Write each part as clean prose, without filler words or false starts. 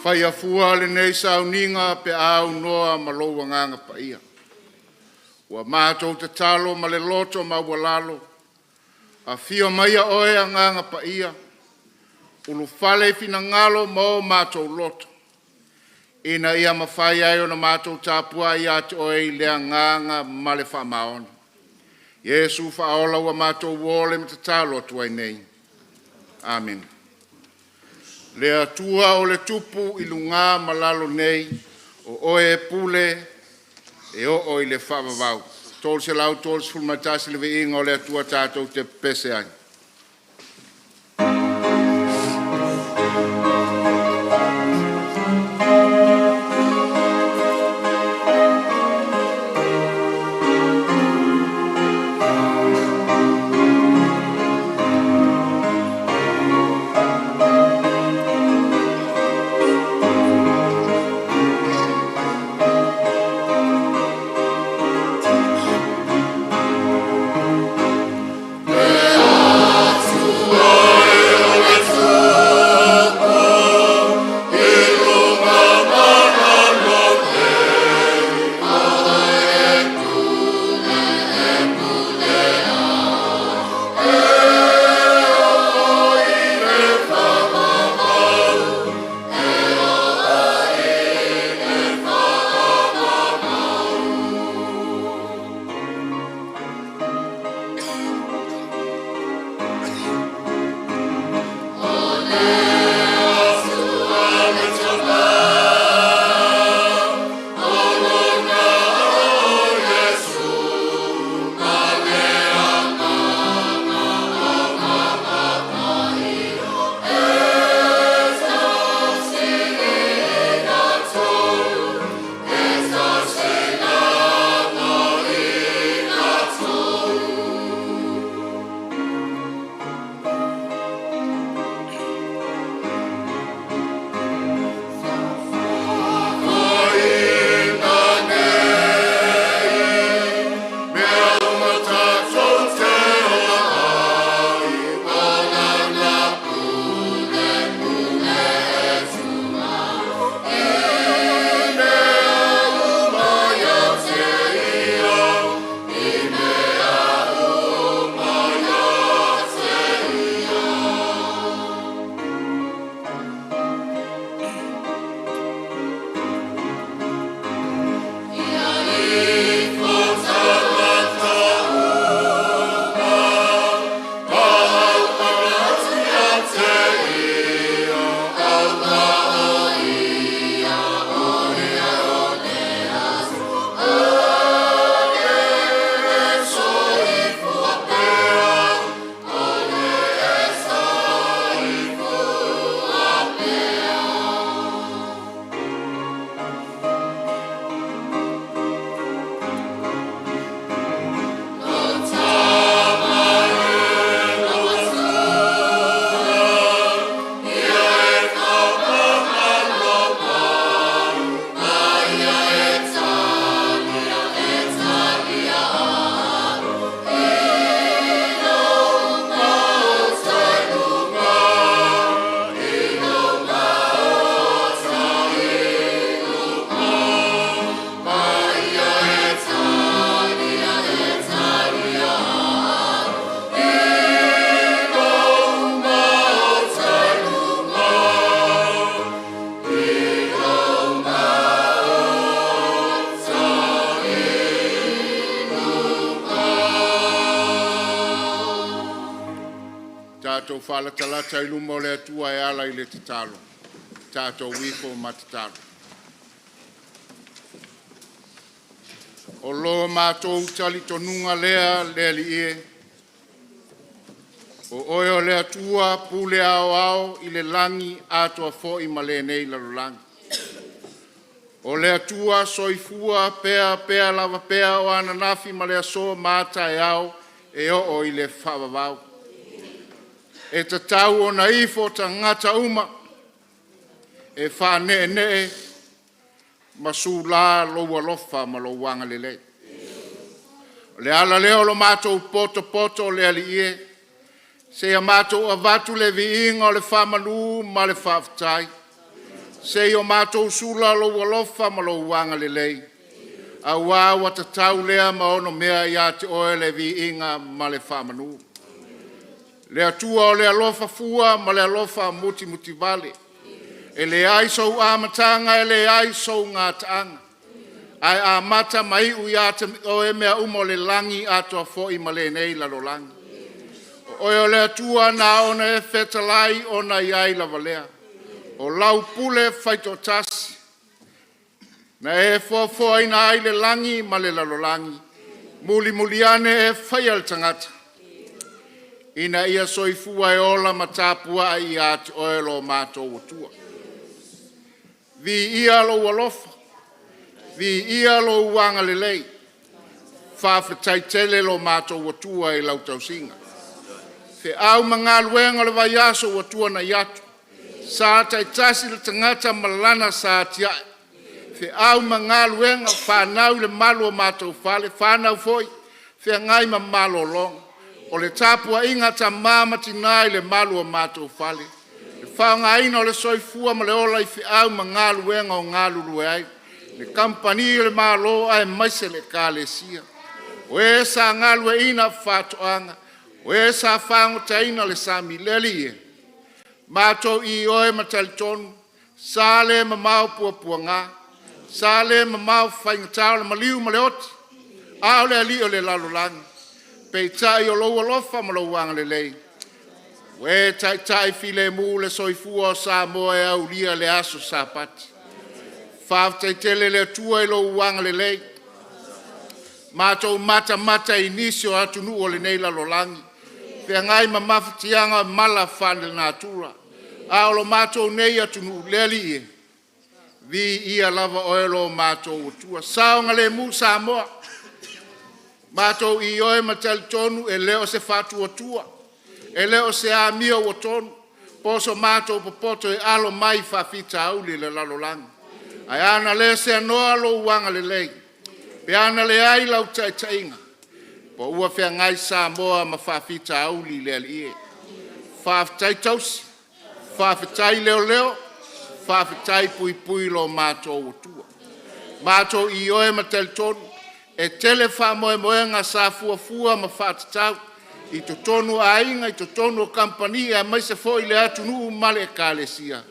Faia fua lenei sauniga pe a aunoa ma lou Agaga Paia. Ua matou tatalo ma le loto maualalo, afio maia oe Agaga Paia, ulufale i finagalo ma o matou loto, ina ia mafai ai ona matou tapuai ia te Oe i le agaga ma le faamaoni. Iesu Faaola ua matou ole ma tatalo atu ai nei. Amene. Le Atua o le Tupu i luga ma lalo nei, o Oe e pule e oo i le faavavau. 331 le viiga o le Atua tatou te pepese ai. Mea uma tatou te ola ai, o Lana I mea uma ia te Ia, i mea uma ia te Ia. Ia ifo tagata uma, ma auauna atu ia te Ia, aua o Ia o le Aso, o le soifua pea, o le soifua pea. Lo Tama e lou Atua, Ia e faamagalo mai, Ma ia e talia, e talia aku I lou maota i luga, I lou maota i luga. Ma ia e talia, e talia aku I lou maota i luga, I lou maota i luga. Tatou faalatalata i luma o le Atua e ala i le tatalo. Tatou ifo ma tatalo. O lo matou talitonuga lea le Alii e, o Oe o le Atua pule aoao i le lagi atoa foi ma lenei lalolagi. O le Atua soifua pea pea lava pea o ananafi ma le aso ma a taeao e oo i le faavavau. E tatau ona ifo tagata uma e faaneenee ma sula lou alofa ma lou agalelei. O le ala lea o lo matou potopoto le Alii e, seia matou avatu le viiga o le faamalu ma le faafetai. Se i o matou sula lou alofa ma lou agalelei, aua ua tatau lea ma onomea ia te oe le viiga ma le faamanu. Le Atua o le alofa fua ma le alofa mutimutivale, e leai sou amataga e leai sou gataaga, ae amata ma iu ia te oe mea uma o le lagi atoa foi ma lenei lalolagi. O oe o le Atua na ona e fetalai ona i ai lava lea. O lau pule faitoatasi na e foafoaina ai le lagi ma le lalolagi. Mulimuli ane e faia le tagata ina ia soifua e ola ma tapuai ia te oe lo matou Atua. Viia lou alofa, viia lou agalelei, faafetai tele lo matou Atua i lau tausiga. Feau ma galuega o le vaiaso ua tuanai atu, sa taitasi le tagata ma lana sa tiai, feau ma galuega, fanau i le malu o matou fale, fanau foi feagai ma malologa. O le tapuaiga a tama ma tina i le malu o matou fale, le faaaogaina o le soifua ma le ola i feau ma galuega o galulue ai, le kamupani a le Malo aemaise le Ekalesia. O e sa galueaiina faatoaga, o e sa fagotaina le sami, le Alii e, matou ioe ma talitonu, sa le mamao puapuaga, sa le mamao faigata o le maliu ma le oti, a o le alii o le lalolagi. Peitai o lou alofa ma lou agalelei ua e taitai filemu le soifua o Samoa e aulia le aso Sapati. Faafetai tele i le Atua i lou agalelei, matou matamata i nisi o atunuu o lenei lalolagi, feagai ma mafatiaga o mala faalenatura, a o lo matou nei atunuu, le Alii e, viia lava oe lo matou Atua. Saogalemu Samoa, matou ioe ma talitonu e le o se faatuatua, e le o se amio ua tonu, po o so matou popoto e alo mai i faafitauli o le lalolagi. Ae a na le seanoa lou agalelei, pe a na leai lau taitaiga, po ua feagai Samoa ma faafitauli le Alii e. Faafetai tausi, faafetai leoleo, faafetai puipui lo matou Atua. Matou ioe ma talitonu e tele faamoemoega sa fuafua ma faatatau i totonu o aiga, i totonu o kamupani aemaise foi le atunuu ma le Ekalesia,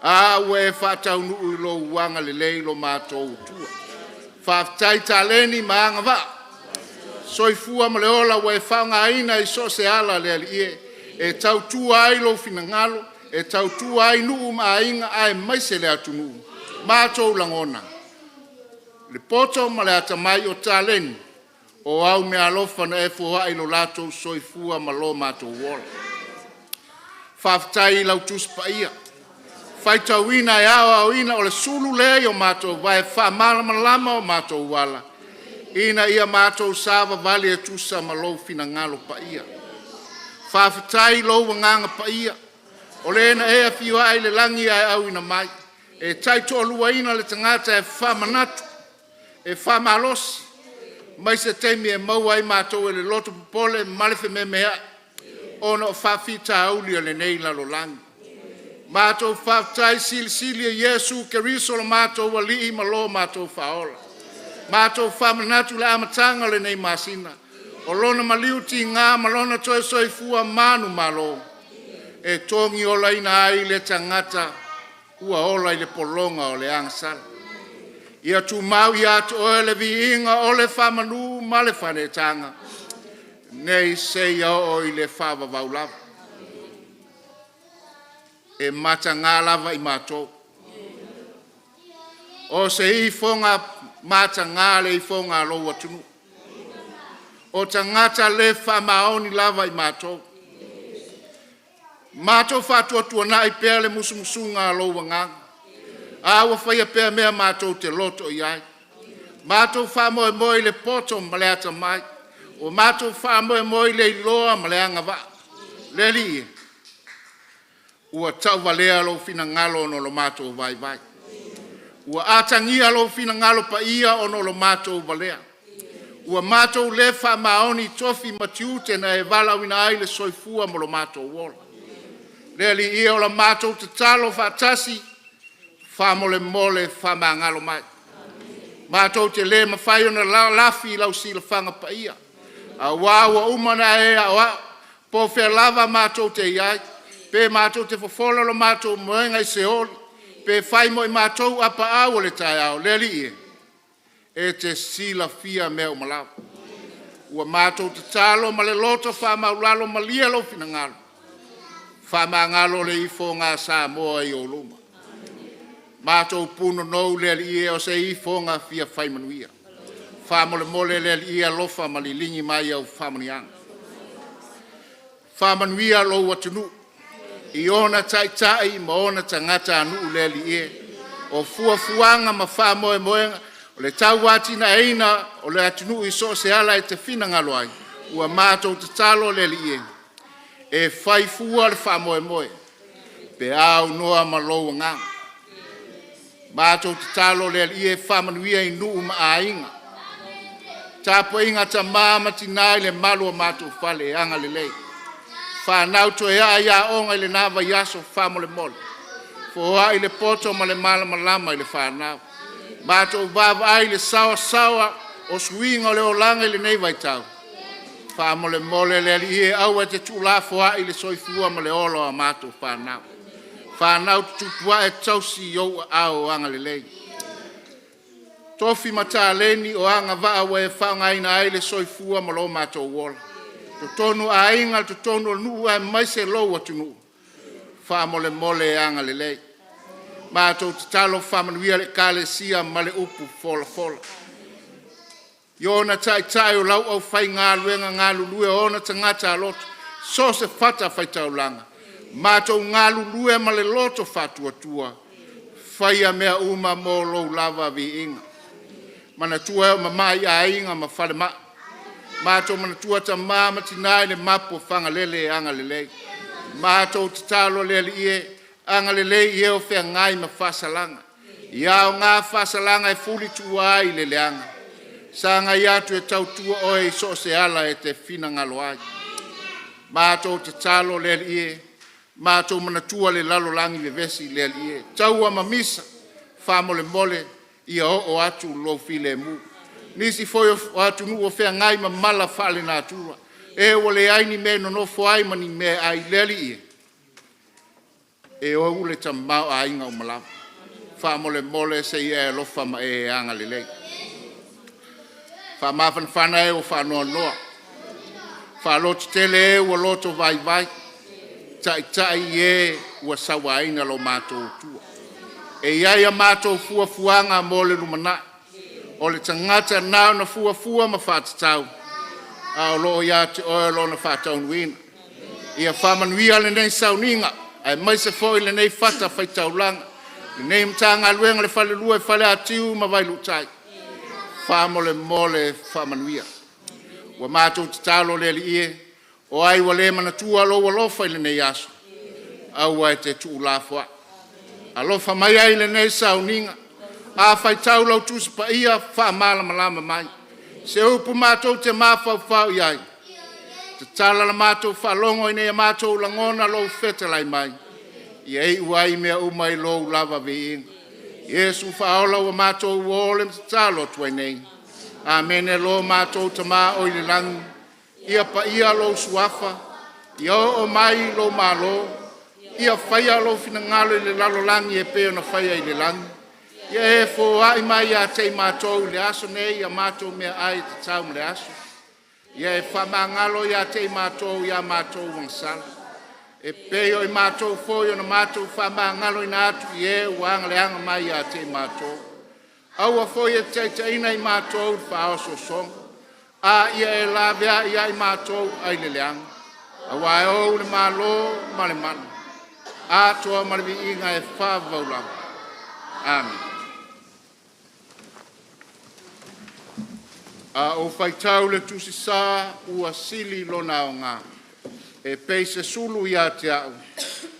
a ua e faataunuu i lou agalelei lo matou Atua. Faafetai taleni ma agavaa, soifua ma le ola ua e faaaogaina i so o se ala le Alii e, e tautua ai lou finagalo, e tautua ai nuu ma aiga aemaise le atunuu. Matou lagona, le poto ma le atamai o taleni, o au meaalofa na e foai i lo latou soifua ma lo matou ola. Faafetai i lau Tusi Paia, faitauina e aoaoina, o le sulu lea i o matou vae e faamalamalama o matou ala, ina ia matou savavali e tusa ma lou finagalo paia. Faafetai i lou Agaga Paia, o le na e afio ae i le lagi ae auina mai, e taitoaluaina le tagata e faamanatu, e faamalosi, mai se taimi e maua ai matou e le loto popole ma le fememeai ona o faafitauli o lenei lalolagi. Matou faafetai silisili e Iesu Keriso lo matou Alii ma lo matou Faaola. Matou faamanatu i le amataga o lenei masina, o Lona maliu tiga ma Lona toe soifua manumalo, e togiolaina ai le tagata ua ola i le pologa o le agasala. Ia tumau ia te Oe le viiga o le faamanu ma le faaneetaga, nei seia oo i le faavavau lava. E mataga lava i matou, o se ifoga mataga le ifoga a lou atunuu, o tagata le faamaoni lava i matou. Matou faatuatuanai pea le musumusuga a lou Agaga, a ua faia pea mea matou te loto i ai. Matou faamoemoe i le poto ma le atamai, ua matou faamoemoe i le iloa ma le agavaa. Le Alii e, ua tauvalea lou finagalo ona o lo matou vaivai. Ua atagia lou finagalo paia ona o lo matou valea. Ua matou le faamaoni i tofi ma tiute na e valaauina ai le soifua ma lo matou ola. Le Alii e, o la matou tatalo faatasi Faamolemole faamagalo mai. Matou te le mafai ona lafi i lau silafaga paia, aua ua uma ona e aoao, po o fea lava matou te i ai, pe matou te fofola lo matou moega i Seoli, pe fai mo i matou apaau o le taeao, le Alii e, e te silafia mea uma lava. Ua matou tatalo ma le loto faamaualalo, malie lou finagalo, faamagalo le ifoga a Samoa i ou luma. Matou punonou le Alii e, o se ifoga fia fai manuia. Faamolemole le Alii e alofa ma liligi mai au faamanuiaga. Faamanuia lou atunuu i ona taitai ma ona tagatanuu le Alii e. O fuafuaga ma faamoemoega o le tauatiaeina o le atunuu i so o se ala e te finagalo ai, ua matou tatalo le Alii e, e fai fua le faamoemoe pe aunoa ma lou agaga. Matou tatalo le Alii e faamanuia i nuu ma aiga, tapuaiga a tama ma tina i le malu o matou fale, e agalelei. Fanau toe aa i aoga i lena vaiaso, faamolemole, foai le poto ma le malamalama i le fanau. Matou vaavaai i le saoasaoa o suiga o le olaga i lenei vaitau, faamolemole le Alii e, aua e te tuulafoai le soifua ma le ola o a matou fanau, fanau tutupu ae tausi i ou aao agalelei. Tofi ma taleni o agavaa ua e faaaogaina ai le soifua ma lo matou ola, totonu o aiga, totonu o nuu aemaise lou atunuu, faamolemole e agalelei. Matou tatalo faamanuia le Ekalesia ma le upu folafola i ona taitai, o lau aufaigaluega galulue, o ona tagata loto, so o se fatafaitaulaga, matou galulue ma le loto faatuatua, faia mea uma mo lou lava viiga. Manatua e o mama'i i aiga ma falemai, matou manatua tama ma tina i le mapu o Fagalele e agalelei. Matou tatalo le Alii e, agalelei i e o feagai ma faasalaga, ia aoga faasalaga e fulitua ai le leaga, sagai atu e tautua oe i so o se ala e te finagalo ai. Matou tatalo le Alii e, matou manatua le lalolagi vevesi le Alii e, taua ma misa, faamolemole ia oo atu lou filemu. Nisi foi o atunuu o feagai ma mala faalenatura, e ua leai ni mea e nonofo ai ma ni mea e ai, le Alii e, e ou le tamaoaiga uma lava. Faamolemole se i e alofa ma e agalelei. Faamafanafana e ua faanoanoa, faalototele e ua lotovaivai, taitai i e ua sauaina lo matou Atua. E i ai a matou fuafuaga mo le lumanai, o le tagata na ona fuafua ma faatatau, a o lo o ia te Oe lona faataunuuina. Ia faamanuia lenei sauniga aemaise foi lenei fatafaitaulaga, lenei Matagaluega le Falelua i Faleatiu ma Vailuutai. Faamolemole faamanuia. Ua matou tatalo le Alii e, o ai ua le manatua lou alofa i lenei aso, aua e te tuulafoai. Alofa maia i lenei sauniga. A faitau lau Tusi Paia, faamalamalama mai se upu matou te mafaufau i ai, tatala la matou faalogo ina ia matou lagona lou fetalai mai, ia iu ai mea uma i lou lava viiga. Iesu Faaola ua matou o le tatalo atu ai nei. Amene. Lo matou Tama oi le lagi, ia paia lou Suafa, ia oo mai lou Malo, ia faia lou finagalo i le lalolagi e pei ona faia i le lagi. Ia e foai mai ia te i matou i le aso nei a matou meaai e tatau mo le aso. Ia e faamagalo ia te i matou i a matou agasala, e pei o i matou foi ona matou faamagaloina atu i e ua agaleaga mai ia te i matou. Aua foi e te taitaiina i matou i le faaosoosoga, a ia e laveai ia i matou ai le leaga. Aua e ou le Malo ma le mana, atoa ma le viiga e faavavau lava. Amene. A ou faitau i le Tusi Sa ua sili lona aoga, e pei se sulu ia te au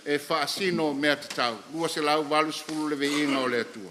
e faasino mea tatau. 280 Le Viiga o le Atua.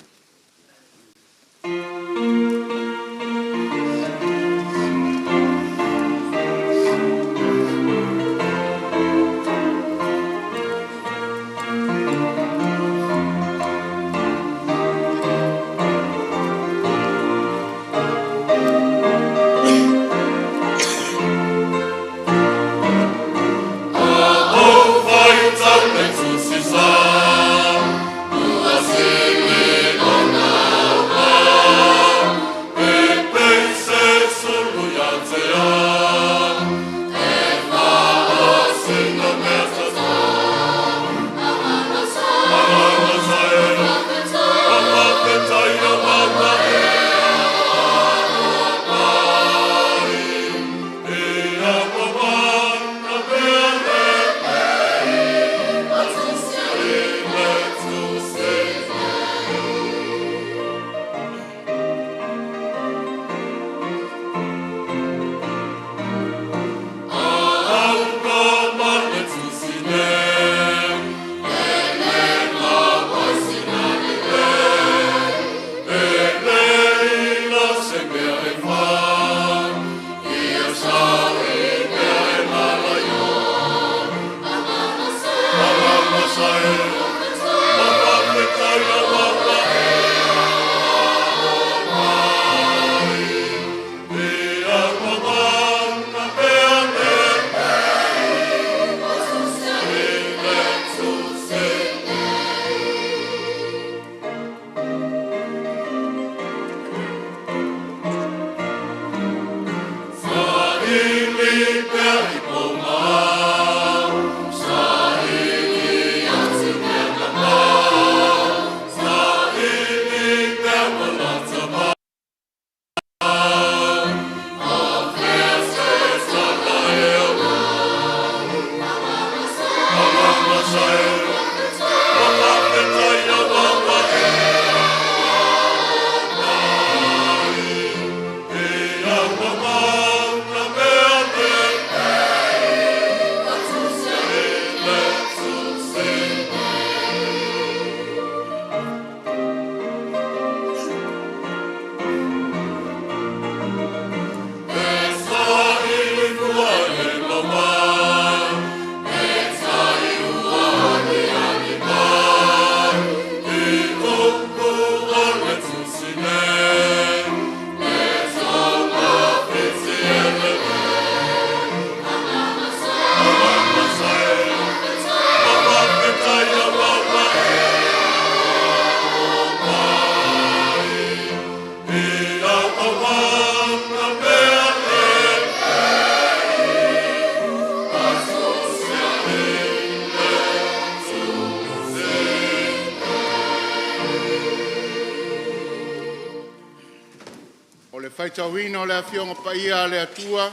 faitauina o le Afioga Paia a le Atua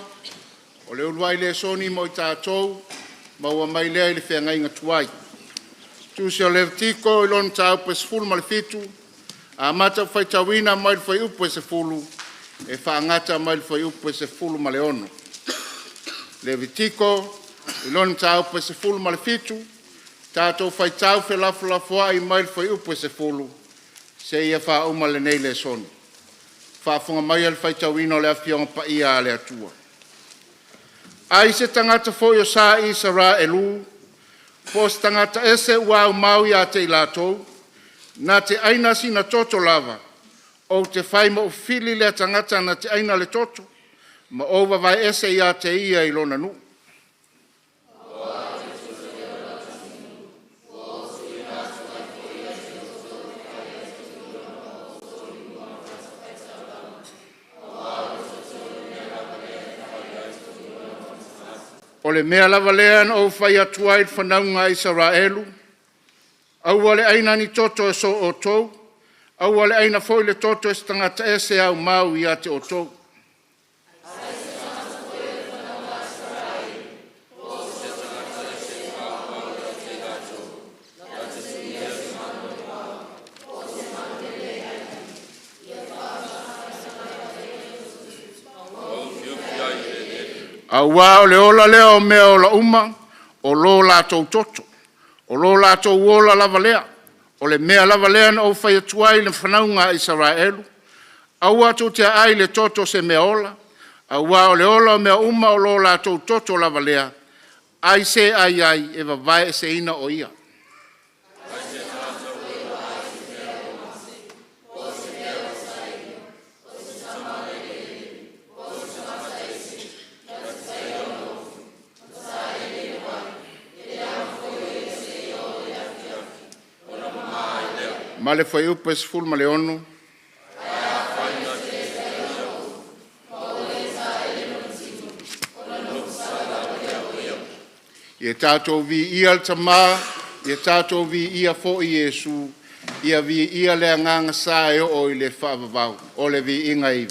o le uluai lesoni mo i tatou, maua mai lea i le feagaiga tuai. Tusi o Levitiko i lona mataupu e 17, amata ou faitauina mai le fuaiupu e 10 e faagata mai le fuaiupu e 16. Levitiko i lona mataupu e 17, tatou faitau felafolafoai mai le fuaiupu e 10 seia faauma lenei lesoni. Faafofoga maia i le faitauina o le Afioga Paia a le Atua. Ai se tagata foi o sa Isaraelu po o se tagata ese ua aumau ia te i latou, na te aina sina toto lava, ou te fai ma ou fili lea tagata na te aina le toto, ma ou vavae ese ia te ia i lona nuu. O le mea lava lea na ou fai atu ai i le fanauga a Isaraelu, aua le aina ni toto e so outou, aua le aina foi le toto e se tagata ese e aumau ia te outou. Aua o le ola lea o mea ola uma, o lo latou toto, o lo latou ola lava lea. O le mea lava lea na ou fai atu ai i le fanauga a Isaraelu, aua tou te aai i le toto o se mea ola, aua o le ola o mea uma o lo latou toto lava lea, ai se ai ai, e vavaeeseina o ia. Ma le fuaiupu e 16. Ia tatou viia le Tama, ia tatou viia foi Iesu, ia viia le Agaga Sa e oo i le faavavau. O le viiga i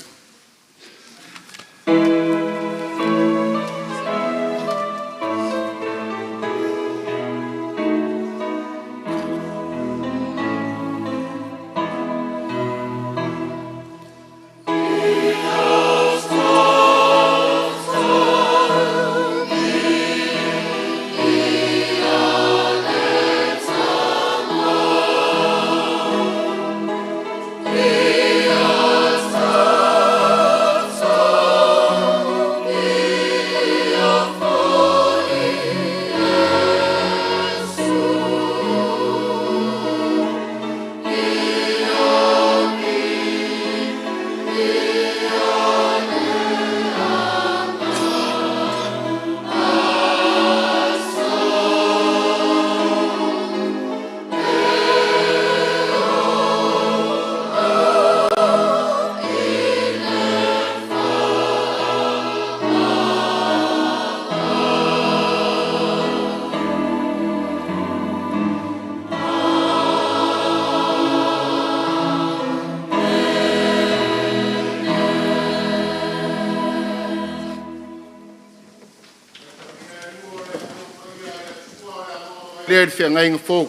lea i le feagaiga fou.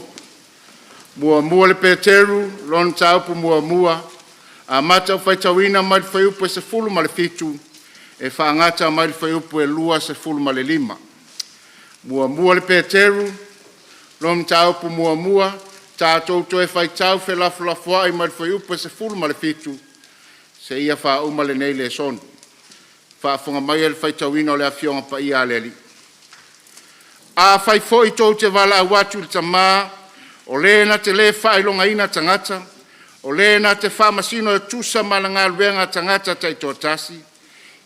Muamua le Peteru, lona mataupu muamua, amata ou faitauina mai le fuaiupu e 17 e faagata mai le fuaiupu e 25. Muamua le Peteru, lona mataupu muamua, tatou toe faitau felafolafoai mai le fuaiupu e 17 seia faauma lenei lesoni. Faafofoga maia i le faitauina o le Afioga Paia a le Alii. Afai foi tou te valaau atu i le Tama, o Le na te le faailogaina tagata, o Le na te faamasino e tusa ma galuega a tagata taitoatasi,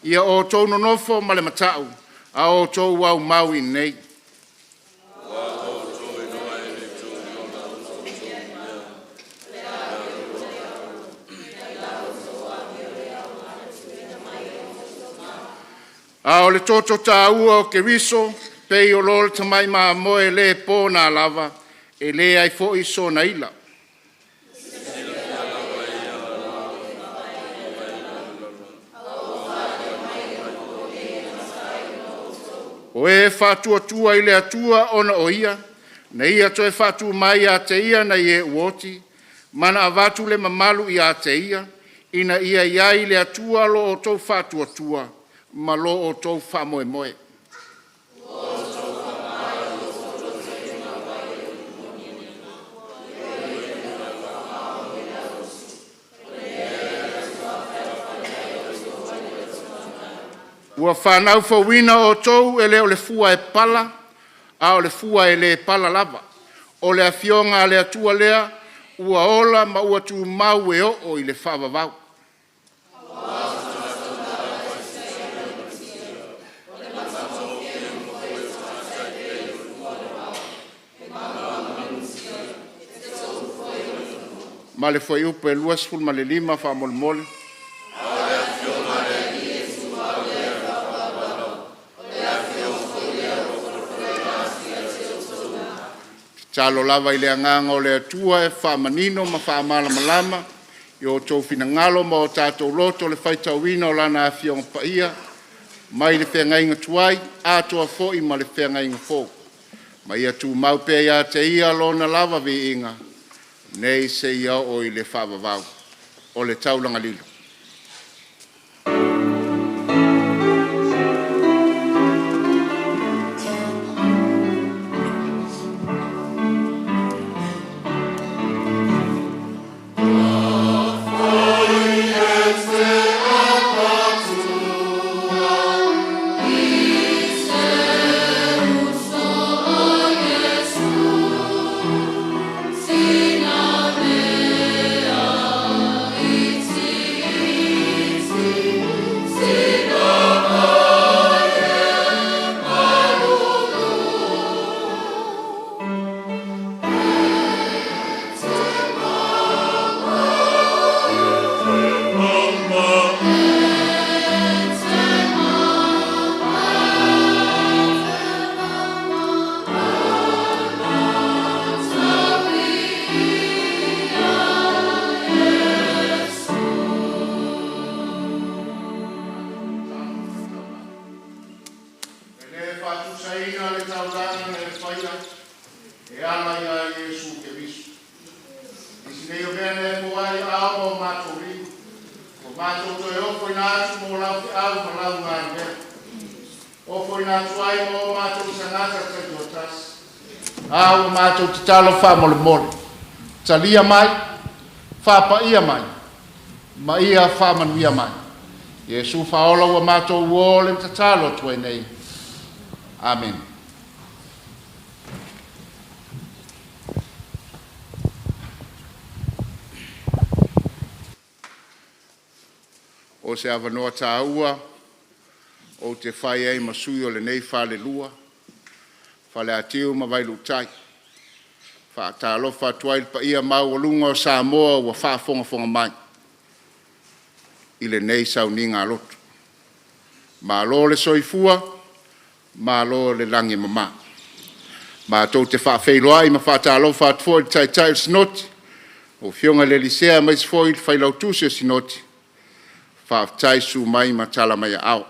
ia outou nonofo ma le mata'u a o outou aumau i inei. A o le toto taua o Keriso pei o lo le tamai mamoe e le po na lava, e leai foi sona ila. O e faatuatua i le Atua ona o Ia, na Ia toe faatu mai ia te ia nai e ua oti, ma na avatu le mamalu ia te ia, ina ia i ai i le Atua lo outou faatuatua ma lo outou faamoemoe. Ua fanau fouina outou e le o le fua e pala, a o le fua e le pala lava, o le Afioga a le Atua lea ua ola ma ua tumau e oo i le faavavau. Ma le fuaiupu e 25 faamolemole. Tatalo lava i le Agaga o le Atua e faamanino ma faamalamalama i o outou finagalo ma o tatou loto le faitauina o Lana Afioga Paia mai le Feagaiga Tuai atoa foi ma le Feagaiga Fou, ma ia tumau pea ia te Ia Lona lava viiga nei seia oo i le faavavau. O le taulaga lilo. E le faatusaina le taulaga na e faia e ala ia Iesu Keriso. Nisi nei o mea na e foai aao ma o matou lima, ua matou toe ofoina atu mo lau feau ma lau galuega, ofoina atu ai ma o matou tagata taitoatasi. A ua matou tatalo faamolemole, talia mai, faapaia mai, ma ia faamanuia mai. Iesu Faaola ua matou uo le tatalo atu ai nei. Amene. O se avanoa taua ou te fai ai ma sui o lenei falelua, Faleatiu ma Vailuutai. E faatalofa atu ai i le paia maualuga o Samoa ua faafogafoga mai i lenei sauniga lotu. Malo le soifua malo le lagi e mama. Matou te faafeiloai ma faatalofa atu foi i le Taitai o le Sinoti, lau Afioga i le alii Sea aemaise foi le Failautusi o le Sinoti, faafetai susu mai ma tala mai aao.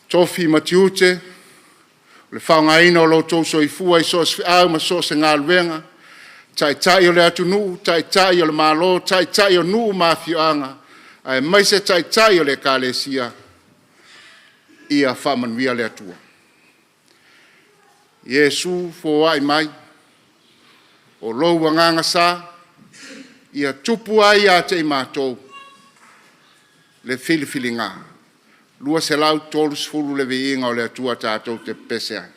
Tofi ma tiute, o le faaaogaina o lo outou soifua i so o se feau ma so o se galuega, Taitai o le atunuu, Taitai o le Malo, Taitai o nuu ma afioaga, aemaise Taitai o le Ekalesia, ia faamanuia le Atua. Iesu foai mai, o lou agaga sa, ia tupu ai ia te i matou le filifiliga. 230 le viiga o le Atua tatou te pepese ai.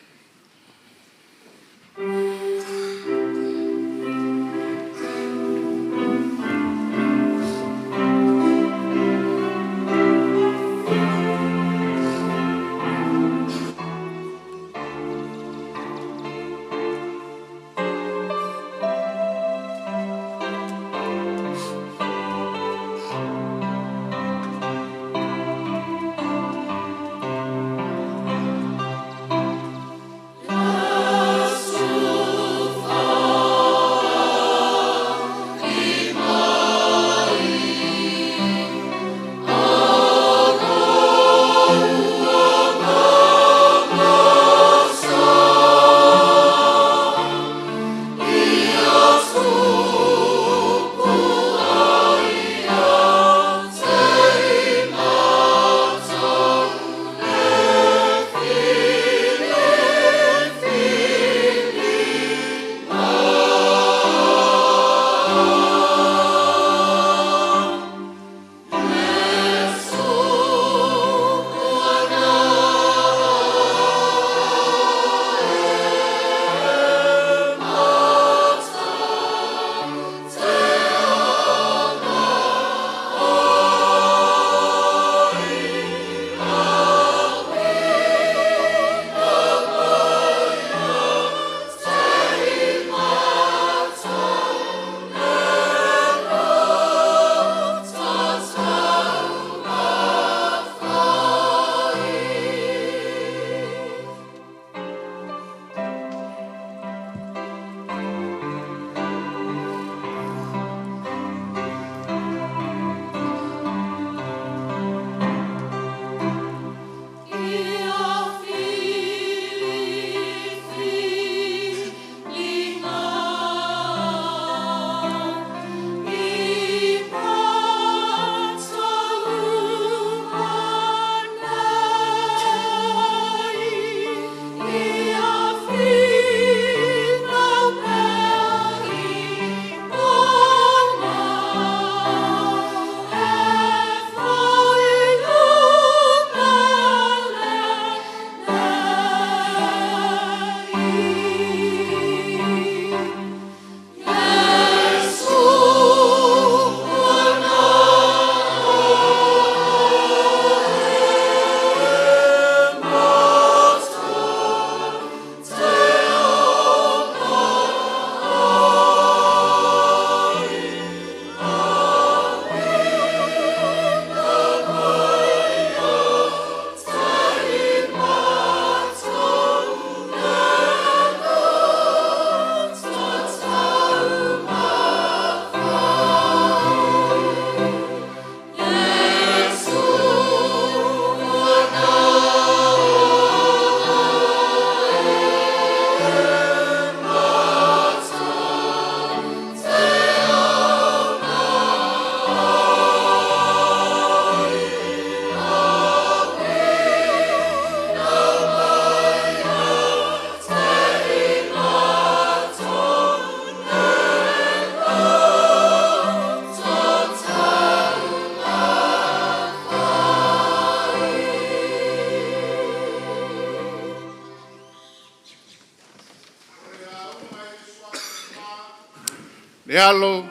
Le Alo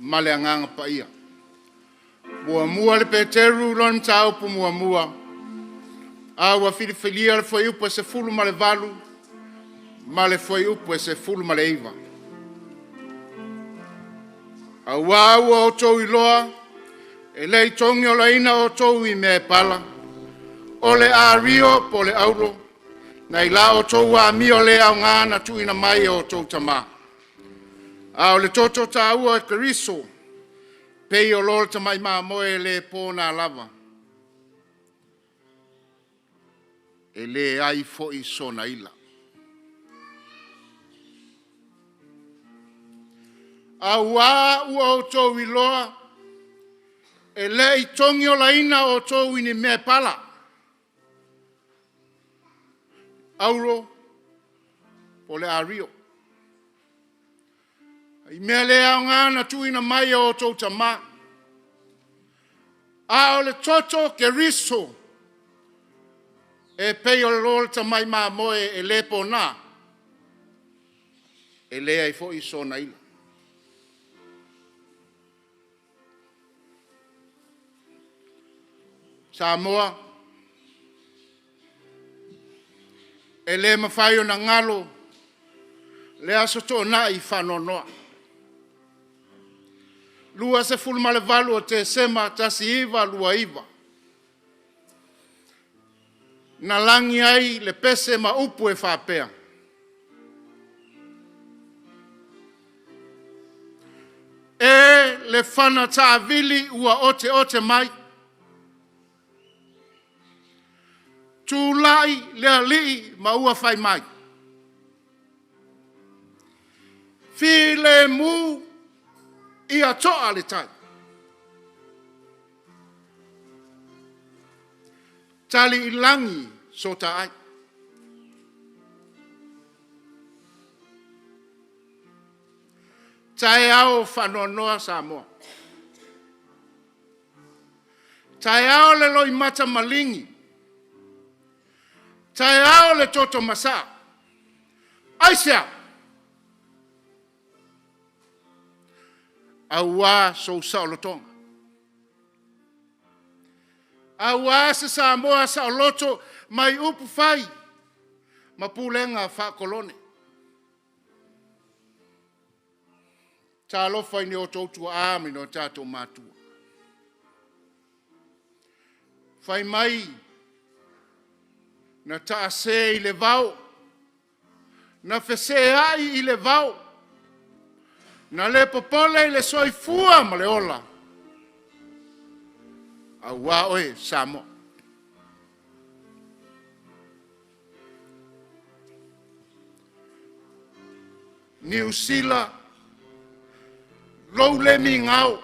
ma le Agaga Paia. Muamua le Peteru i lona mataupu muamua, a ua filifilia le fuaiupu e 18 ma le fuaiupu e 19. Auā ua outou iloa, e le i togiolaina outou i mea e pala, o le ario po o le auro, nai la outou amio le aoga na tuuina mai e outou tama, a o le toto taua o Keriso, pei o lo le tamai mamoe e le po na lava, e leai foi sona ila. Auā ua outou iloa, e le i togiolaina outou i ni mea e pala, auro po o le ario, i mea le aoga na tuuina mai e outou tama, a o le toto o Keriso e pei o lo le tamai mamoe e le pona, e leai foi sona ila. Samoa, e le mafai ona galo le Aso Toonai faanoanoa, 28 o Tesema 1929, na lagi ai le pese ma upu e faapea, E le fana taavili ua oteote mai, tulai le alii ma ua fai mai, filemu ia to'a le tai. Tali i lagi so ta ai. Taeao faanoanoa Samoa. Taeao le loimata maligi, taeao le toto masaa. Aisea? Aua sou saolotoga. Aua se Samoa saoloto mai upufai ma pulega faakolone. Talofa i ni outou tuaa ma ni o tatou matua. Fai mai na taase i le vao, na feseai i le vao, na le popole i le soifua ma le ola, aua oe Samoa. Niu Sila, lou le migao,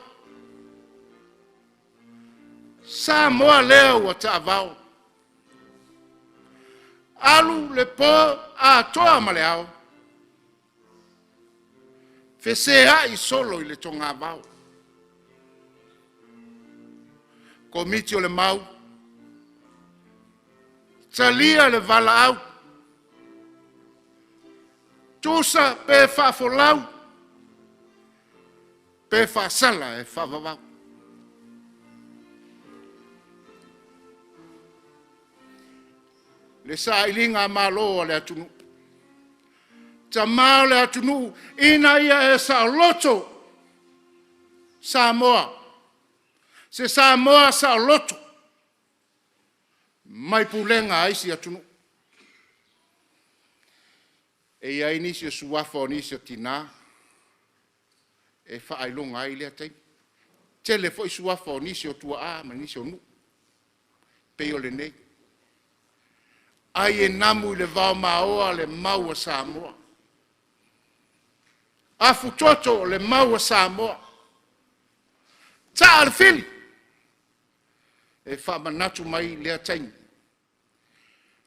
Samoa lea ua taavao, alu le po atoa ma le ao, feseai solo i le togavao. Komiti o le Mau, talia le valaau, tusa pe faafolau, pe faasala e faavavau. Le sailiga a Malo a le atunuu, tama o le atunuu ina ia e saoloto Samoa, se Samoa saoloto mai pulega a isi atunuu. E i ai nisi o suafa o nisi o tina e faailoga ai lea taimi. Tele foi suafa o nisi o tuaa ma nisi o nuu, pei o lenei. Ai e namu i le vaomaoa le mau a Samoa. Afutoto le mau a Samoa. Taa le fili e faamanatu mai lea taimi,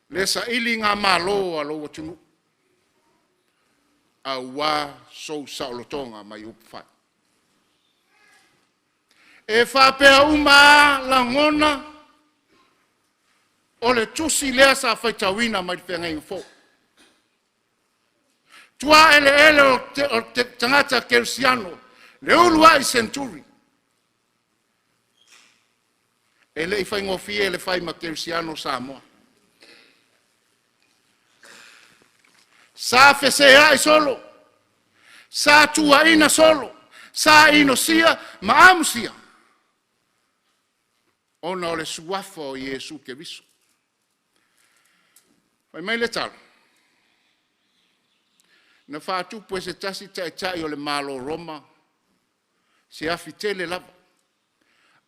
le sailigamalo a lou atunuu aua sou saolotoga mai upufai. E faapea uma lava lagona o le tusi lea sa faitauina mai le Feagaiga Fou. Tuaeleele o tagata kerisiano, le uluai seneturi. E le i faigofie le fai ma kerisiano Samoa. Sa feseai solo, sa tuuaina solo, sa inosia ma amusia ona o le suafa o Iesu Keriso. Fai mai le tala, na faatupu e se tasi taitai o le Malo o Roma se afi tele lava,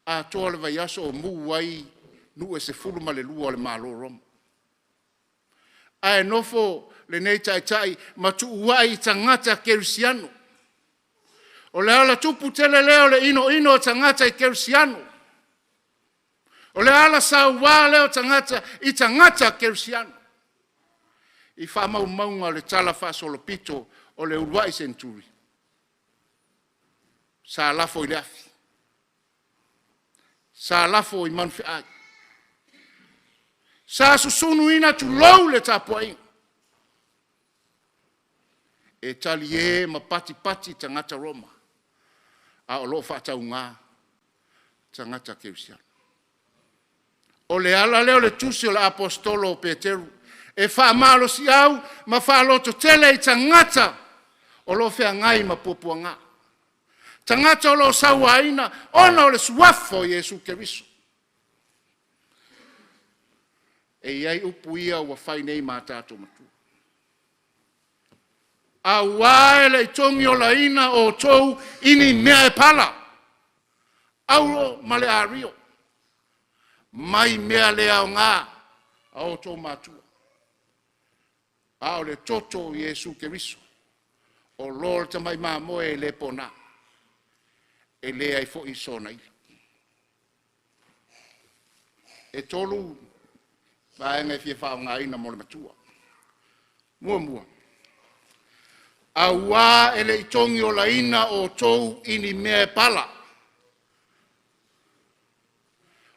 atoa le vaiaso o mu ai nuu e 12 o le Malo o Roma. Ae nofo lenei taitai ma tuuai i tagata kerisiano. O le ala tupu tele lea o le inoino o tagata i kerisiano. O le ala saua lea o tagata i tagata kerisiano. I faamaumauga o le talafaasolopito o le uluai seneturi, sa lafo i le afi, sa lafo i manufeai, sa susunuina tulou le tapuaiga, e talie ma patipati tagata Roma a o lo o faatauga tagata kerisiano. O le ala lea o le tusi o le Aposetolo o Peteru e faamalosiau ma faalototele i tagata o lo o feagai ma puapuaga, tagata o lo o sauaina ona o le suafa o Iesu Keriso. E i ai upu ia ua fai nei ma a tatou matua. Aua e le i togiolaina outou i ni mea e pala, auro ma le ario, mai mea le aoga a outou matua, a o le toto o Iesu Keriso, o lo le tamai mamoe e le pona, e leai foi sona ila. E 3 vaega e fia faaaogaina mo le matua. Muamua, aua e le i togiolaina outou i ni mea e pala.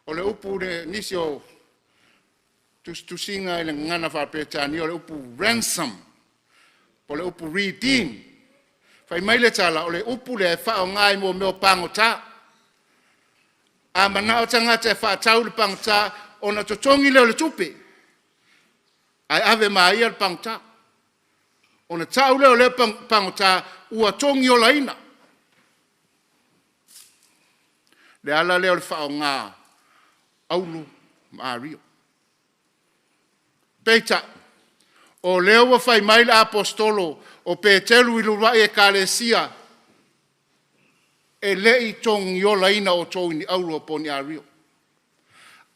O le upu i nisi o tusitusiga i le gagana faa-Peretania o le upu ransom, o le upu redeem. Fai mai le tala, o le upu lea e faaaoga i mea o pagota. A manao tagata e faatau le pagota, ona totogi lea o le tupe, ae ave ma ia le pagota. Ona tau lea o lea pagota ua togiolaina. Le ala lea o le faaaoga auro ma ario. Peitai, o lea ua fai mai le Aposetolo o Peteru i le uluai ekalesia, e le i togiolaina outou i ni auro po o ni ario.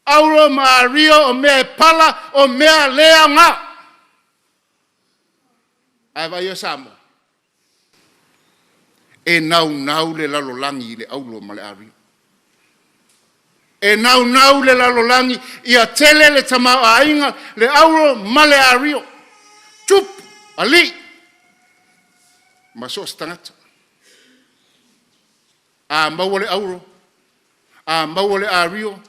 Auro ma ario o mea e pala, o mea le aoga. Ae vaai ia Samoa, e naunau le lalolagi i le auro ma le ario. E naunau le lalolagi ia tele le tamaoaiga, le auro ma le ario, tupu, alii ma so o se tagata. A maua le auro, a maua le ario,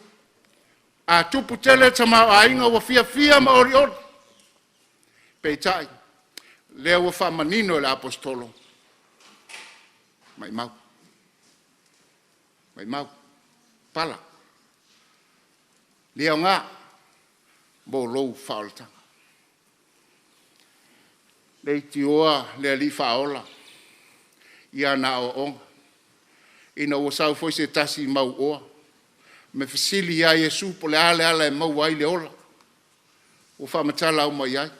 a tupu tele le tamaoaiga ua fiafia ma olioli. Peitai, lea ua faamanino e le Aposetolo, maimau, maimau, pala, le aoga mo lou faaolataga. Leitioa le Alii Faaola i ana aoaoga, ina ua sau foi se tasi mauoa ma fesili ia Iesu po o le a le ala e maua ai le ola, ua faamatala uma i ai.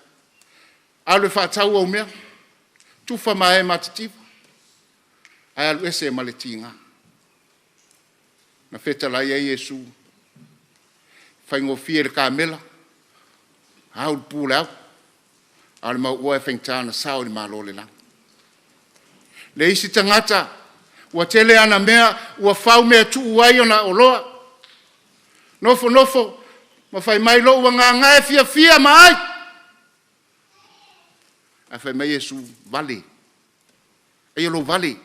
Alu e faatau au mea, tufa ma e matitiva, ae alu ese ma le tiga. Na fetalai ai Iesu, e faigofie i le kamela Au le pu o le au, a o le mauoa e faigata ona sao i le Malo o le lagi. Le isi tagata ua tele ana mea ua fau mea e tuu ai ona oloa, nofo nofo ma fai mai, lou agaga e fiafia ma ai. Ae fai mai Iesu, vale, eia lou vale.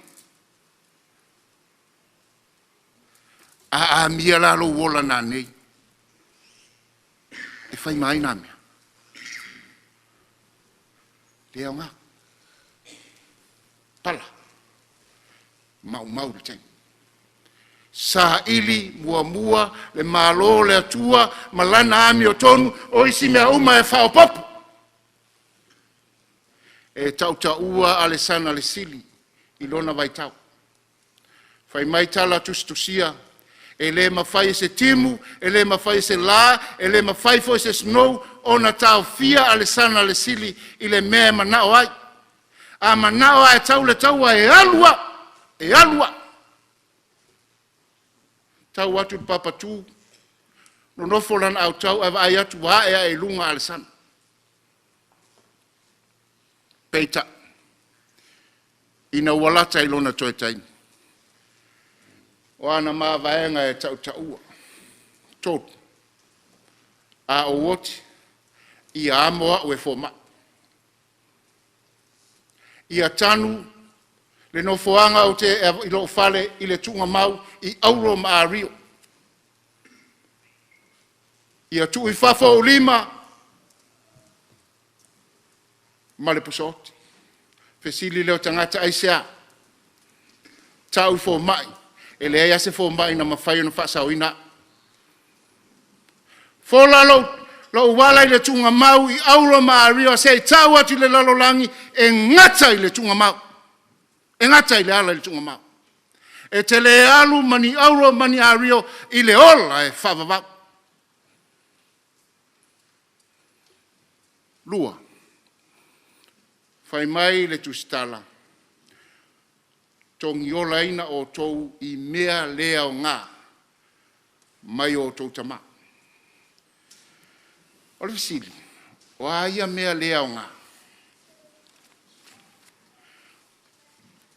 A amia la lou ola nanei, e fai ma ai na mea? Le aoga. Pala, maumau le taimi. Saili muamua le Malo o le Atua ma lana amiotonu, o isi mea uma e faaopoopo. E tautaua Alesana le Sili i lona vaitau. Fai mai tala tusitusia, e le mafai e se timu, e le mafai e se la, e le mafai foi e se snow ona taofia Alesana le Sili i le mea e manao ai. A manao lava e tau le taua, e alu lava, e alu lava. Tau atu i le papatu, nonofo lana autao ae vaai atu ua ae ae i luga Alesana. Peitai, ina ua lata i lona toe taimi, o ana mavaega e tautaua, tolu, a ou oti, ia amo au e fomai. Ia tanu le nofoaga ou te, i lou fale i le tuugamau i auro ma ario. Ia tuu i fafo ou lima ma le pusaoti. Fesili lea o tagata, aisea? Tau i fomai, e leai lava se fomai na mafai ona faasaoina au. Fola lou, lou ala i le tuugamau i auro ma ario se i tau atu i le lalolagi e gata i le tuugamau. E gata i le ala i le tuugamau. E te le alu ma ni auro ma ni ario i le ola e faavavau. Lua, fai mai le tusitala, togiolaina outou i mea le aoga mai o outou tama. O le fesili, o a ia mea le aoga?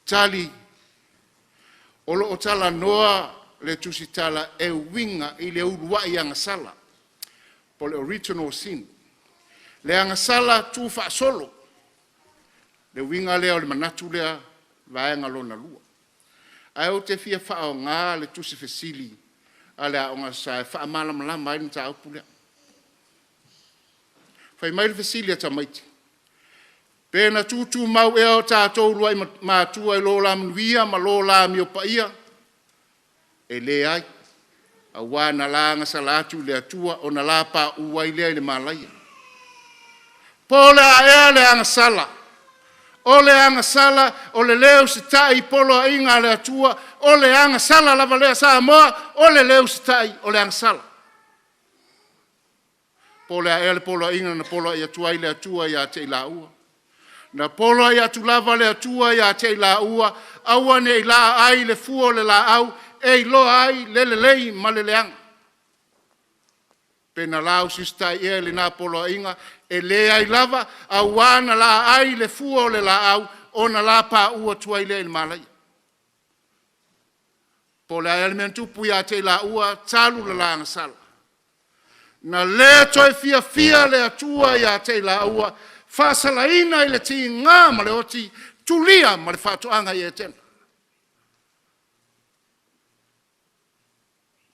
Tali, o lo o talanoa le tusitala e uiga i le uluai agasala po o le original sin, le agasala tuufaasolo, le uiga lea o le manatu lea, vaega lona lua. Ae ou te fia faaaoga le tusi fesili a le Aoga Sa e faamalamalama ai le mataupu lea. Fai mai le fesili a tamaiti, pe na tutumau ea o tatou uluai matua i lo la manuia ma lo la amio paia? E leai, aua na la agasala atu i le Atua ona la pauu ai lea i le malaia. Po o le a ea le agasala? O le agasala o le le usitai i poloaiga a le Atua, o le agasala lava lea Samoa, o le le usitai o le agasala. Po o le a ea le poloaiga na poloai atu ai le Atua ia te i laua? Na poloai atu lava le Atua ia te i laua, aua ne i laa ai le fua o le laau e iloa ai le lelei ma le leaga. Pe na lausiusitai ea i lena poloaiga? E leai lava, auā na laa ai le fua o le laau ona la pauu atu ai lea i le malaia. Po o le a ea le mea na tupu ia te i laua talu le la agasala? Na le toe fiafia le Atua ia te i laua, faasalaina i le tiga ma le oti, tulia ma le faatoaga i Etena.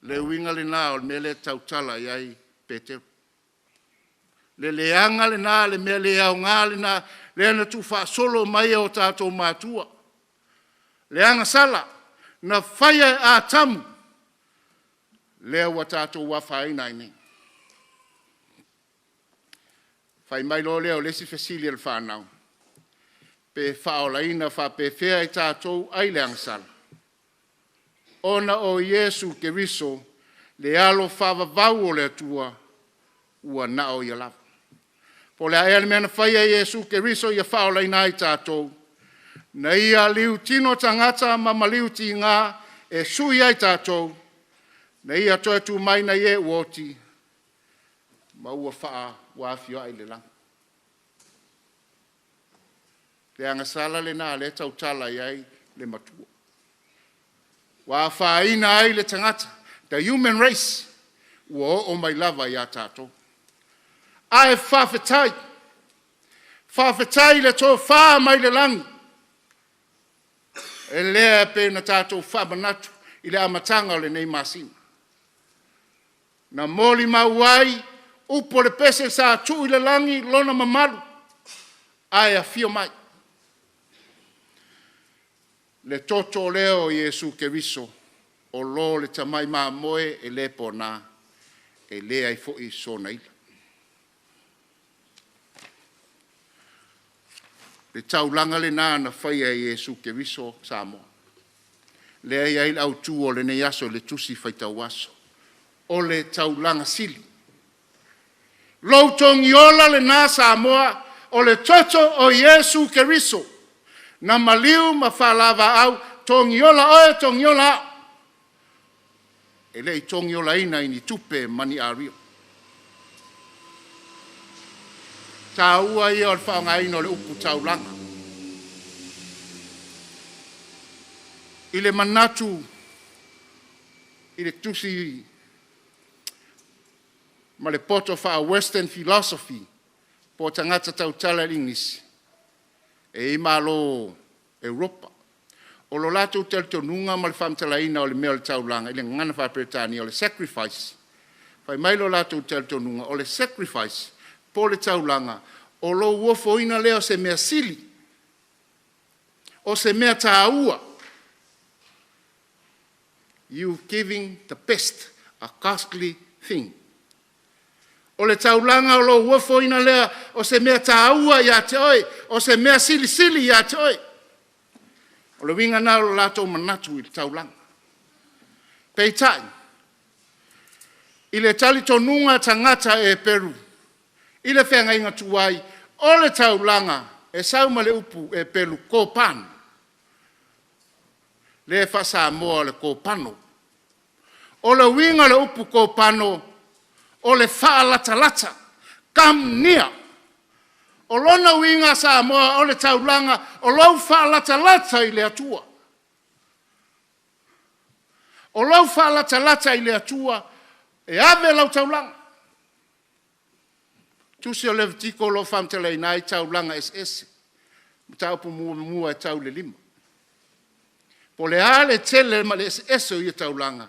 Le uiga lena o le mea lea e tautala i ai Peteru. Le leaga lena, le mea le aoga lena, lea na tuufaasolo mai e o tatou matua. Le agasala na faia e Atamu, lea ua tatou afaina ai nei. Fai mai loa lea o le isi fesili a le fanau, pe faaolaina faapefea e tatou ai le agasala? Ona o Iesu Keriso, le alo faavavau o le Atua, ua na o Ia lava. Po o le a ea le mea na faia e Iesu Keriso ia faaolaina ai tatou? Na ia liutino tagata ma maliu tiga e sui ai tatou, na ia toe tu mai nai e ua oti, Ma ua faa ua afioai i le lagi. Le agasala lena lea e tautala i ai le matua. Ua afaina ai le tagata, the human race, ua oo mai lava ia tatou. Ae faafetai, faafetai i le tofa mai le lagi, lea e pei ona tatou faamanatu i le amataga o lenei masina. Na molimau ai upu o le pese sa tuu i le lagi lona mamalu ae afio mai le toto lea o Iesu Keriso o lo le tamai mamoe e le pona, e leai foi sona ila. Le taulaga lena na faia e Iesu Keriso Samoa. Lea e i ai le autu o lenei aso i le Tusi Faitau Aso, o le taulaga sili. Lou togiola lena Samoa o le toto o Iesu Keriso na maliu ma faalavaau, togiola oe, togiola au. E le i togiolaina i ni tupe ma ni ario. Taua ia o le faaaogaina o le upu taulaga. I le manatu i le tusi ma le poto faa-Western philosophy po o tagata tautala i le igilisi, e i ai malo o Europa. O lo latou talitonuga ma le faamatalaina o le mea o le taulaga i le gagana faa-Peretania o le sacrifice. Fai mai lo latou talitonuga o le sacrifice po o le taulaga, o lou ofoina lea o se mea sili, o se mea taua. You giving the best, a costly thing. O le taulaga o lou ofoina lea o se mea taua ia te oe, o se mea silisili ia te oe. O le uiga lena o lo latou manatu i le taulaga. Peitai, i le talitonuga tagata Eperu i le feagaiga tuai, o le taulaga e sau mai le upu Eperu kopan, lea e faa-Samoa o le kopano. O le uiga o le upu kopano, o le faalatalata, come near. O lona uiga Samoa o le taulaga, o lou faalatalata i le Atua. O lou faalatalata i le Atua e ave lau taulaga. Tusi o Levitiko o lo o faamatalaina ai taulaga eseese, mataupu 1 e tau i le 5. Po o le a le tele ma le eseese o ia taulaga,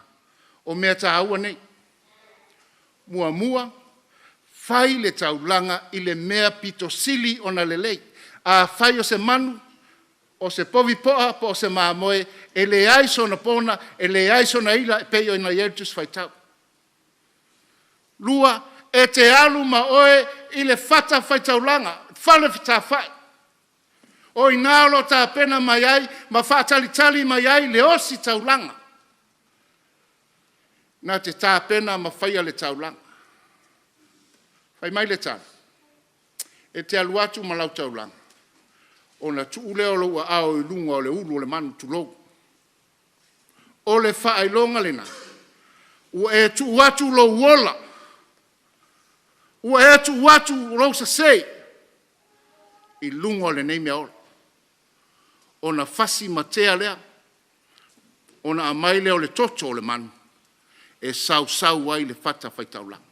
o mea taua nei. Muamua, fai le taulaga i le mea pito sili ona lelei. Afai o se manu, o se povi poa po o se mamoe, e leai sona pona, e leai sona ila e pei ona i ai le Tusi Faitau. Lua, e te alu ma oe i le fatafaitaulaga, fale fetafa'i. O i ina o lo o tapena mai ai ma faatalitali mai ai le ositaulaga na te tapena ma faia le taulaga. Fai mai le tali, e te alu atu ma lau taulaga, ona tuu lea o lou aao i luga o le ulu o le manu, tulou. O le faailoga lena ua e tuu atu lou ola, ua e tuu atu lou sese i luga o lenei mea ola, ona fasi ma tea lea, ona aumai lea o le toto o le manu e sausau ai le fatafaitaulaga.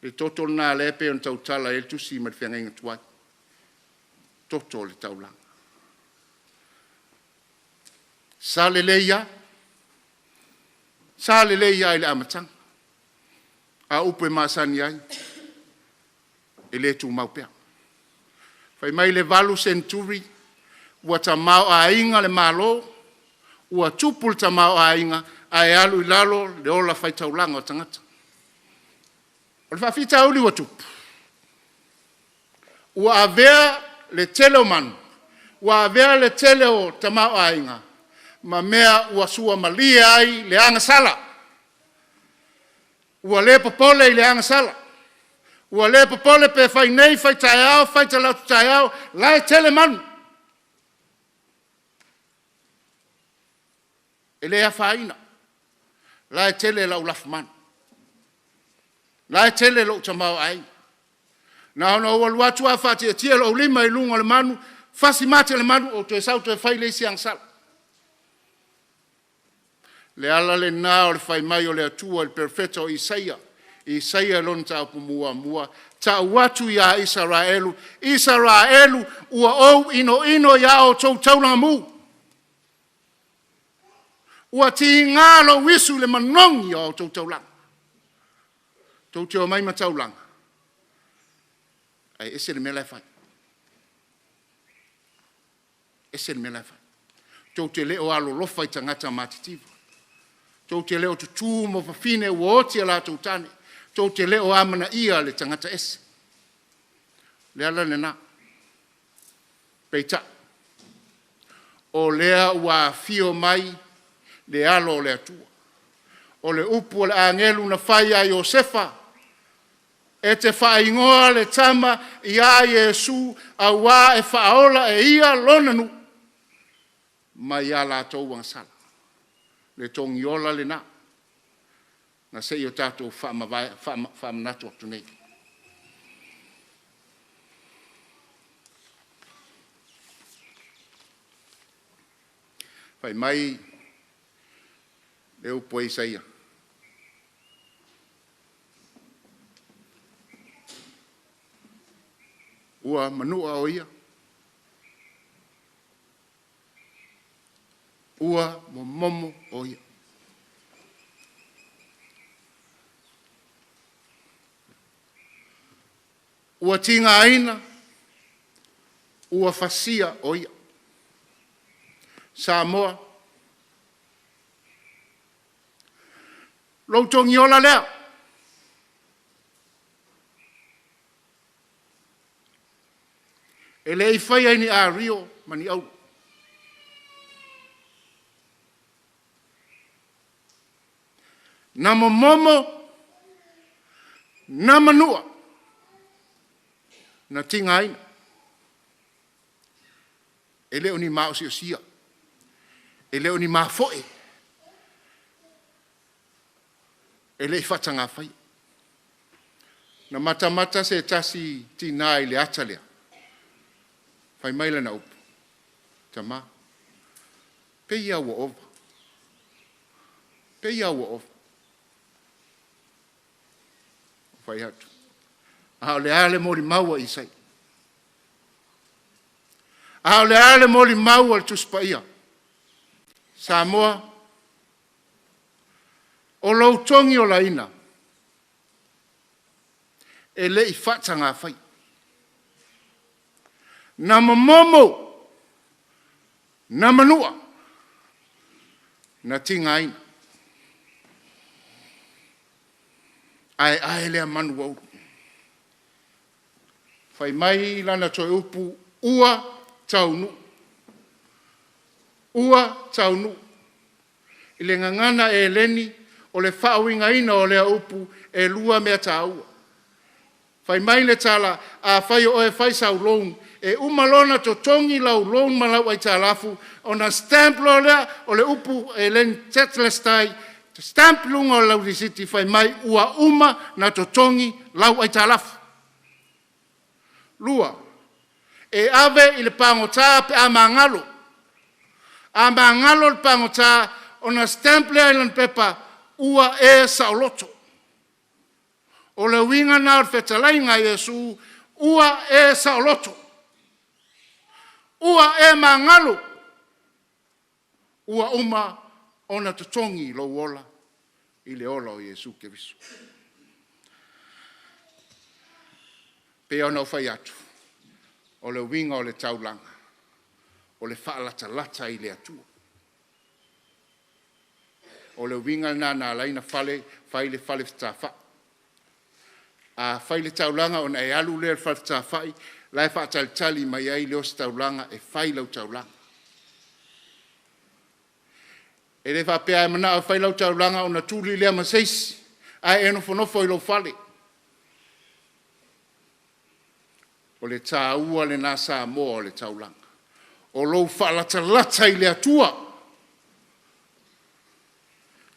Le toto lena lea e pei ona tautala i ai le tusi mai le feagaiga tuai, toto o le taulaga. Sa lelei lava, sa lelei lava i le amataga, a o upu e masani ai, e le tumau pea. Fai mai le 8 seneturi ua tamaoaiga le Malo, ua tupu le tamaoaiga ae alu i lalo le ola faitaulaga o tagata. O le faafitauli ua tupu, ua avea le tele o manu, ua avea le tele o tamaoaiga ma mea ua suamalie ai le agasala. Ua le popole i le agasala, ua le popole pe fai nei, fai taeao, fai talaatu taeao, o la e tele manu. E le afaina, o la e tele lau lafumanu. La e tele lou tamaoaiga. Na ona ou alu atu lava faatietie lou lima i luga o le manu, fasi mate le manu, ou toe sau toe fai le isi agasala. Le ala lena o le fai mai o le Atua i le perofeta o Isaia, Isaia lona mataupu muamua, tau atu ia Isaraelu, Isaraelu, ua ou inoino ia outou taulaga mu. Ua tiga lou isu i le manogi o a outou taulaga. Tou te omai ma taulaga, ae ese le mea la e fai. Ese le mea la e fai. Tou te le o alolofa i tagata matitiva. Tou te le o tutu mo fafine ua oti a latou tane. Tou te le o amanaia le tagata ese. O le ala lena. Peitai, o lea ua afio mai le alo o le Atua. O le upu a le agelu na fai ia Iosefa, e te faaigoa le tama ia Iesu aua e faaola e ia lona nuu mai a latou agasala. Le togiola lena na se i o tatou faamanatu atu nei. Fai mai le upu a Isaia, ua manua o ia, ua momomo o ia. Ua tigaina, ua fasia o ia. Samoa, lou togiola lea, e le i faia i ni ario ma ni auro. Na momomo, na manua, na tigaina. E le o ni maosiosia, e le o ni mafoe, e le i faataga faia. Na matamata se tasi tina i le ata lea, fai mai lana upu, tama, pei lava ua ova, pei lava ua ova. Ou fai atu, a o le a le molimau a Isaia? A o le a le molimau a le Tusi Paia? Samoa, o lou togiolaina, e le i faataga faia. Na momomo, na manua, na tigaina. Ae ae lea manu ua ulu. Fai mai lana toe upu, ua taunuu, ua taunuu. I le gagana Eleni, o le faauigaina o lea upu, e lua mea taua. Fai mai le tala, afai o oe e fai sau loan, e uma loa ona totogi lau loan ma lau aitalafu, ona stamp loa lea, o le upu Eleni, tetelestai, stamp luga o lau lisiti fai mai ua uma ona totogi lau aitalafu. Lua, e ave i le pagota pe a magalo. A magalo le pagota, ona stamp lea i lana pepa, ua e saoloto. O le uiga lena o le fetalaiga a Iesu, ua e saoloto, ua e magalo, ua uma ona totogi lou ola i le ola o Iesu Keriso. E pei ona ou fai atu, o le uiga o le taulaga, o le faalatalata i le Atua. O le uiga lena na ala ai ona fai le fale fetāfai. A fai le taulaga ona e alu lea i le fale fetāfai la e faatalitali mai ai le ositaulaga e fai lau taulaga. E le faapea a e manao e fai lau taulaga ona tuli lea ma se isi ae e nofonofo i lou fale. O le taua lena Samoa o le taulaga, o lou faalatalata i le Atua.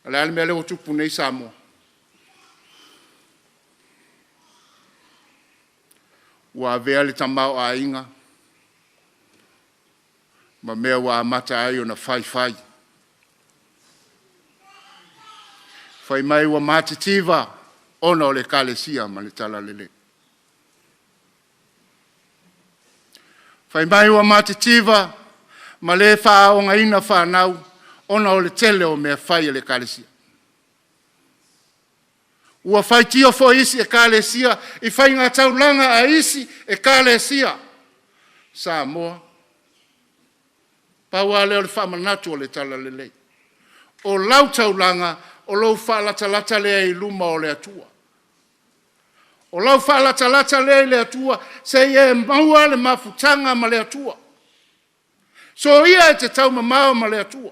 O le a le mea lea ua tupu nei Samoa? Ua avea le tamaoaiga ma mea ua amata ai ona faifai. Fai mai ua matitiva ona o le Ekalesia ma le Talalelei. Fai mai ua matitiva ma le faaaogaina fanau ona o le tele o mea fai a le Ekalesia. Ua faitio foi isi Ekalesia i faigataulaga a isi Ekalesia. Samoa, pau lava lea o le faamanatu o le Talalelei. O lau taulaga, o lou faalatalata lea i luma o le Atua. O lau faalatalata lea i le Atua seia e maua le mafutaga ma le Atua. Soia e te taumamao ma le Atua.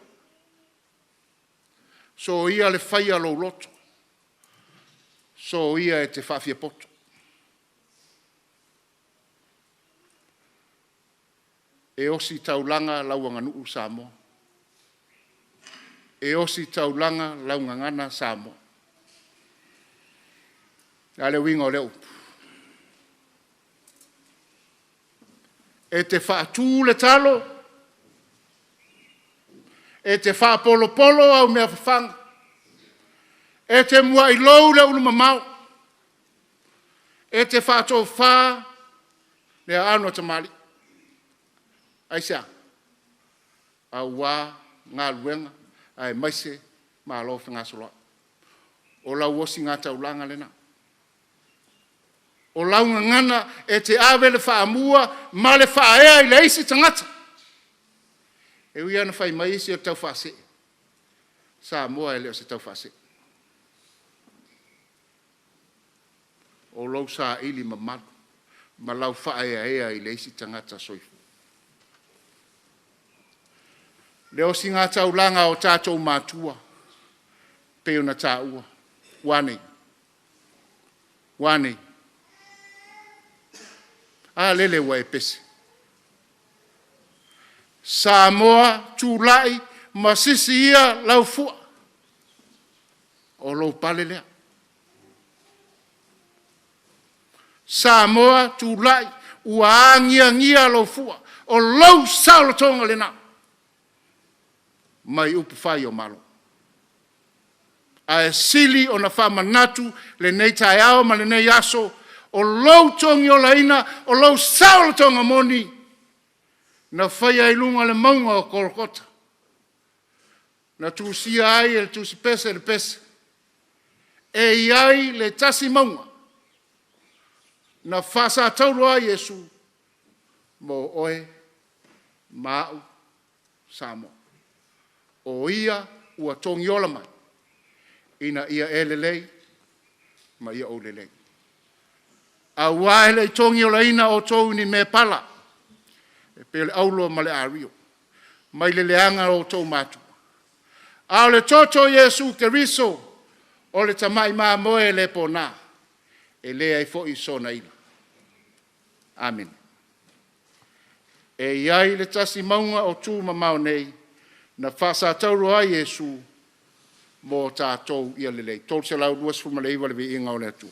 Soia le faia o lou loto. Soia e te faafiapoto. E osi taulaga lau aganuu Samoa. E osi taulaga lau gagana Samoa. O le a le uiga o lea upu? E te faatu le talo, e te faapolopolo au mea fafaga, e te muai lou le ulu mamao, e te faatofa le aano a tamalii. Aisea? Aua galuega aemaise malo fegasoloai. O lau osigataulaga lena. O lau gagana e te ave le faamua ma le faaea i le isi tagata. E ui lava ina fai mai isi o le taufaasee, Samoa e le o se taufaasee. O lou saili mamalu ma lau faaeaea i le isi tagata soifua. Le osigataulaga a o tatou matua e pei ona taua, ua a nei? Ua a nei? A lele ua e pese. Samoa, tulai ma sisi ia lau fua, o lou pale lea. Samoa, tulai, ua agiagia lou fua, o lou saolotoga lena mai upufai o Malo. Ae sili ona faamanatu lenei taeao ma lenei aso, o lou togiolaina, o lou saolotoga moni na faia i luga o le mauga o Kolokota, na tusia ai e le tusipese le pese, e i ai le tasi mauga na faasataulo ai Iesu mo oe ma au Samoa. O Ia ua togiola mai ina ia e lelei ma ia ou lelei. Aua e le i togiolaina outou i ni mea e pala e pei o le auro ma le ario mai le leaga o outou matua, a o le toto o Iesu Keriso o le tamai mamoe e le pona e leai foi sona ila. Amene. E i ai le tasi mauga o tu mamao nei na faasataulo ai Iesu mo tatou ia lelei. 329 le viiga o le Atua.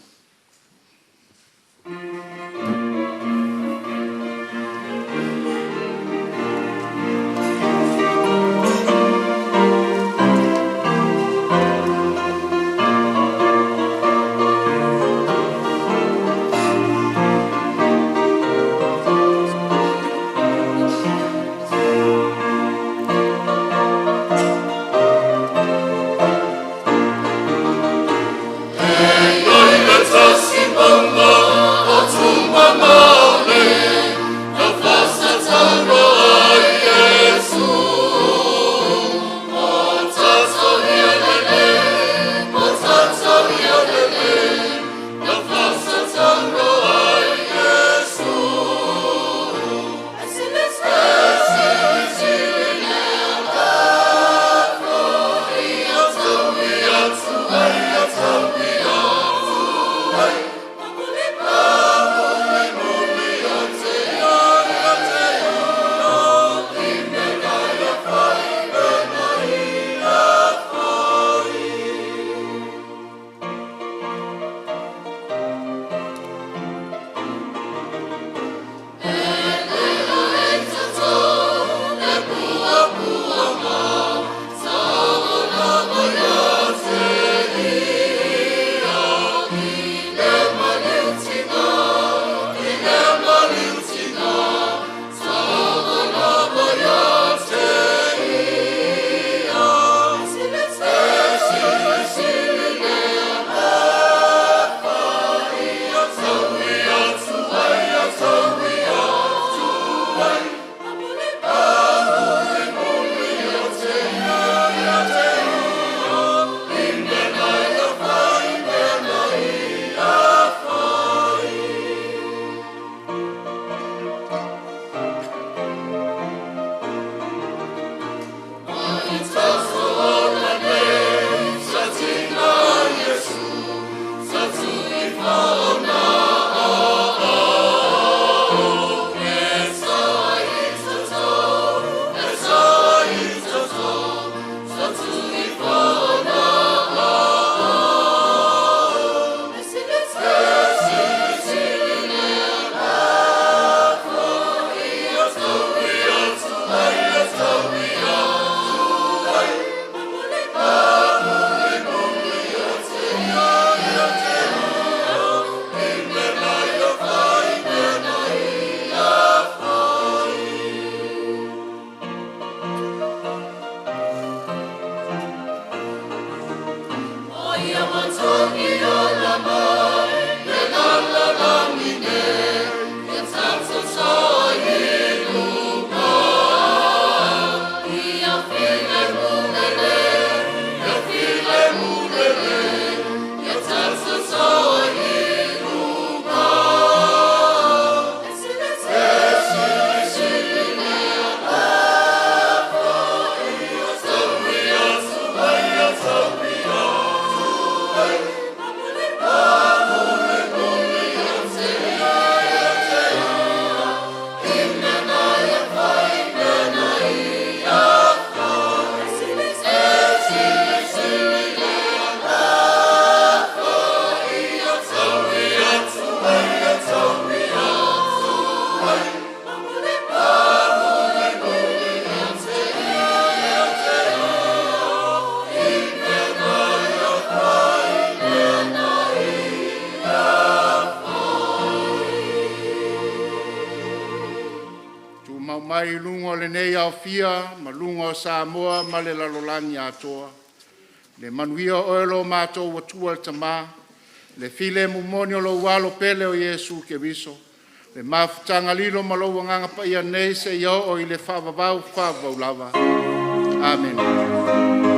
Tumau mai i luga o lenei aofia ma luga o Samoa ma le lalolagi atoa, le manuia o Oe lo matou Atua le Tama, le filemu moni o lou Alo pele o Iesu Keriso, le mafutaga lilo ma lou Agaga Paia nei seia oo i le faavavau faavavau lava. Amene.